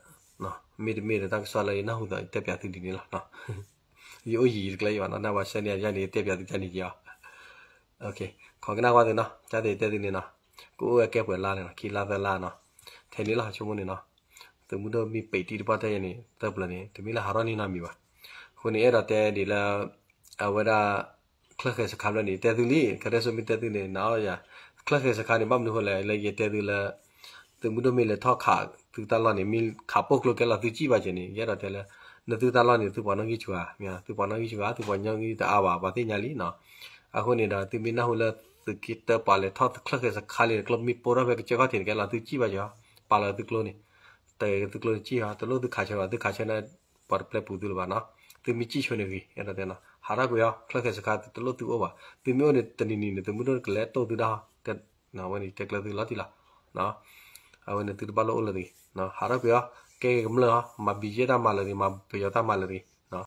မ့တမ့ၢ်ဒီးတၢ်ကစီၣ်လၢယနၢ်ဟူသး ယတဲပၠးသုဒ်န့ၣ်လီၤ. ယအိၣ်ယံာ်ယံာ်တကျဲယဘၣ်နီၤ နဘၣ်ဆၢန့ၢ်ယၤန့ၣ် ယတဲပၠးသုကန့ၣ်က့ၤအီၤ ခီကနၣ်ကွၢ်သုနီၤ ကၢ်သ့ၣ်တဲသုန့ၣ်နီၤ ကအိၣ်ဝဲကဲပှဲၤလါန့ၣ်နီၤ ခံလါသၢလါနီၤ ထဲန့ၣ်လီၤ ဆိကမိၣ်န့ၣ်နီၤ သုးမုၢ်ဒိၣ်မ့ၢ်ပံးတံၢ်တပှၢ်တၢၢ်ယဲန့ၣ် သၢပျၢၤန့ၣ် တမ့ၢ်လၢဟးထီၣ်န့ၢ်နီတမံၤဘၣ်. အဃိန့ၣ် အဲၣ်ဒိးတဲဒ်လၢ အဝဲဒၣ် ချၢၣ်ဃဲၤစခါဖျၢၣ်န့ၣ် တဲသုလံ ကရၢစိမ့ၢ်တဲသုန့ၣ် နအီၣ်ယၤ ချၢၣ်ဃဲၤစခါန့ၣ် ဘၣ်မနုၤဃိလဲၣ် လၢယတဲသုလၢ သုးမုၢ်ဒိၣ်မ့ၢ်လဲၤထီၣ်ခးသုတၢ်လီၢ်န့ၣ် မ့ၢ်ခးပိၢ်ကျိၤကဲလီၤသုစံၣ်ဘၣ်ကဲန့ၣ် ယအဲၣ်ဒိးတဲလၢ နသုတၢ်လီၢ်န့ၣ် သုပှၤနီၣ်ဂံၢ်ဆူၣ်ဧါ မ့ၢ်သုပှၤနီၣ်ဂံၢ်ဆူၣ်ဧါ သုပှၤကညီဂံၢ်တအါဘၣ် ပှၤသ့ၣ်ညါလံနီၤ. အဃိန့ၣ်ဒီး သုမ့ၢ်နၢ်ဟူလၢ သုးက့တၢပှၤလဲၤထီၣ်သုးချၢၣ်ဃဲၤစခါလံ ကျိမ့ၢ်ပိၢ်ထီၣ်ဖဲကစၢၢ်ခီၣ်ထံးန့ၣ် ကဲလီၤ သုစံၣ်ဘၣ်ကီၤ, ပာ်လီၤသုကျိန့ၣ်, တသုကျိန့ၣ်စံၣ်ဟီ တလိၣ်သုခးဆၢဘၣ်, သုခးဆၢန့ၣ် ပှၤတပျဲပူၤသုလၢၤဘၣ်နီၤ, သုမ့ၢ်စံၣ်ဆိန့ၣ်ဂ့ၤ, အဲၣ်ဒိးတဲနီၤ, ဟးထီၣ်ကွံာ်အီၤ ချၢၣ်ဃဲၤစခါ တလိၣ်သုအိၣ်ဘၣ်, သုမ့ၢ်အိၣ်န့ၣ် တနံၤနံၤန့ၣ် သုးမုၢ်ဒိၣ်ကလဲၤတိၢ်သုဒၣ်ဟီ, အဝဲန့ၣ်တဲကျၢၤသုလီၤတံၢ်လီၤ, အဝဲန့ၣ်သုတဘၣ်လိၣ်အိၣ်လၢၤတဂ့ၤ, ဟးထီၣ်ကွံာ်အီၤ, ကဲကမျၢၢ်အီၤ, မၤဘံယဲၢ်တၢ်မၤလၢာ်တဂ့ၤ, မၤပယီၤတၢ်မၤလၢာ်တဂ့ၤ,